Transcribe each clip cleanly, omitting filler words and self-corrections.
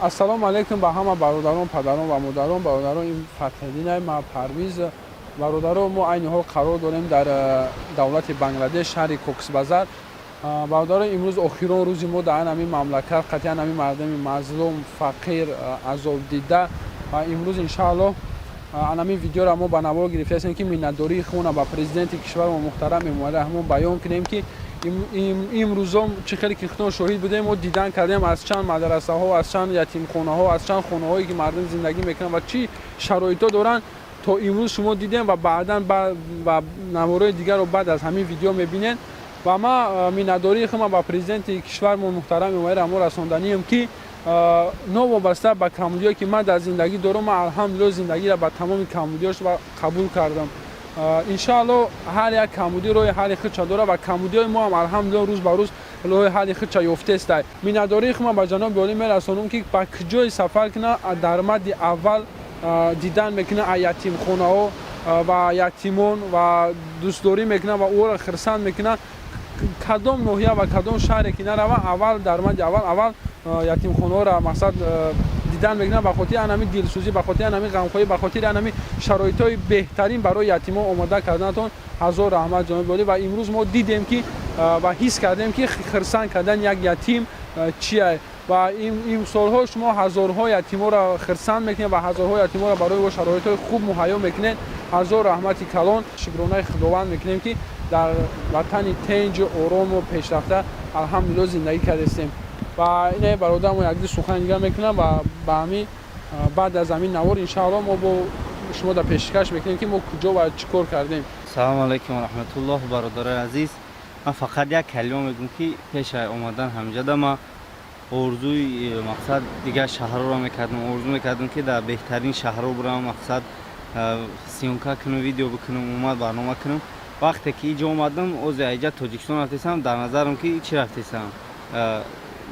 Ассалому алайкум ба ҳама бародарон, падарон ва модарон. Бародарон, ин Фатҳиддинай, ма Парвиз. Бародаро, мо айни ҳол қарор дорем дар давлати Бангладеш, шаҳри Коксбазар. Бародаро, имрӯз охирон рӯзи мо дар ҳамин мамлакат, қатъиян ҳамин мардуми мазлум, фақир, азобдида. Ва имрӯз, иншааллоҳ, анамин видеоро мо ба навор гирифтаастем, ки миннатдории худро ба президенти кишвари муҳтарам Эмомалӣ Раҳмон баён кунем, ки имрӯзо чӣ хеле ки худтон шоҳид будем, мо дидан кардем аз чанд мадрасаҳо, аз чанд ятимхонаҳо, аз чанд хонаҳое ки мардум зиндагӣ мекунанд ва чӣ шароитҳо доранд. То имрӯз шумо дидем ва баъдан ба наворои дигарро баъд аз ҳамин видео мебинед. Ва ман миннатдории худам ба президенти кишвармон муҳтарам Эмомалӣ Раҳмон расонданием, ки новобаста ба камбудиҳое ки ман дар зиндагӣ дорам, ман, алҳамдулилло, зиндагиро ба тамоми камбудиҳош қабул кардам. Иншаалло, ҳар як камбудӣ роҳи ҳалли худша дорад ва камбудиҳои мо ҳам, алҳамдулилло, рӯз ба рӯз роҳи ҳалли худша ёфтаестай. Миннатдории худам ба ҷаноби олӣ мерасонам, ки ба куҷое сафар кунад, дар мадди аввал дидан мекунад ятимхонаҳо ва ятимон ва дӯстдорӣ мекунад ва ӯро хирсанд мекунад. Кадом ноҳия ва кадом шаҳре ки нарава, аввал, дар мадди аввал ятимхонаҳоро мақсад дидан мекунад. Ба хотири анами дилсӯзӣ, ба хотири анами ғамхоҳӣ, ба хотири анами шароитҳои беҳтарин барои ятимон омода карданатон ҳазор раҳмат, ҷоноби олӣ. Ва имрӯз мо дидем ки ва ҳис кардем, ки хирсанд кардани як ятим чия. Ва имсолҳо шумо ҳазорҳо ятиморо хирсанд мекунед ва ҳазорҳо ятиморо барои ӯ шароитҳои хуб муҳайё мекунед. Ҳазор раҳмати калон. Шукронаи Худованд мекунем, ки дар ватани тинҷу орому пешрафта, алҳамдулилло, зиндагӣ кардастем. Ва ине бародармо якду сухан дигар мекунам ва ба ҳамин баъд аз ҳамин навор, иншаалло, мо бо шумо дар пешкаш мекунем, ки мо куҷо ва чӣ кор кардем. Салому алайкум раҳматуллоҳ, бародарои азиз. Ман фақат як калима мегӯм, ки пеш омадан ҳамҷада ма орзуи мақсад дигар шаҳрҳоро мекардам, орзу мекардам, ки дар беҳтарин шаҳрҳо бурам, мақсад съёмка кунам, видео бикунам, умуман барнома кунам. Вақте ки иҷо омадам, ози айҷа Тоҷикистон рафтесам, дар назарам ки чӣ рафтесам,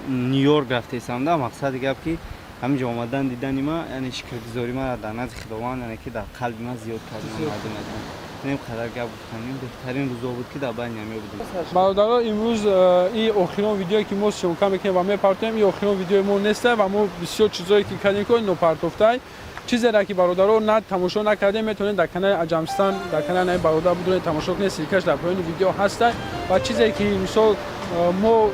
Ню Йорк рафтесам да. Мақсади гап, ки ҳаминҷо омадан, дидани ма, яъне шукргузорӣ мара дар назди Худованд, яъне ки дар қалби ман зиёд кардам. Мардум нем қадар гап гуфтанем, беҳтарин рӯзо буд, ки дар байни ҳамё будем. Бародаро, имрӯз и охирон видеое ки мо съёмка мекунем ва мепартоем, и охирон видеои мо неста. Ва мо бисёр чизое ки кардем, ки нопартофтай чизере ки, бародаро, на тамошо накардем, метавонед дар канали Аҷамстан, дар канали наи бародар будонед, тамошо кунед. Ссылка ш дар поёни видео ҳаста. Ва чизе ки мисол мо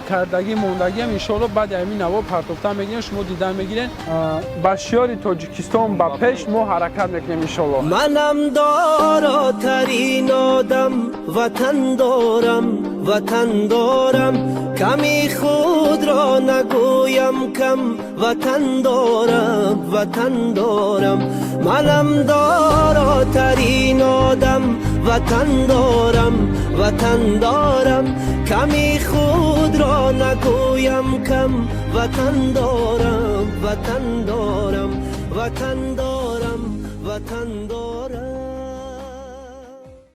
кардагӣ мондагиам, иншоалло, баъди ҳамин навор партофта мегирем, шумо дидан мегиред. Ба шиёри «Тоҷикистон ба пеш» мо ҳаракат мекунем, иншоалло. Манам доротарин одам, ватан дорам, ватан дорам. Ками худро нагӯям кам, ватан дорам, ватан дорам. Манам доротарин одам, ватан дорам, ватан дорам. Ками худро нагӯям кам, ватан дорам, ватан дорам, ватан дорам, ватан дорам.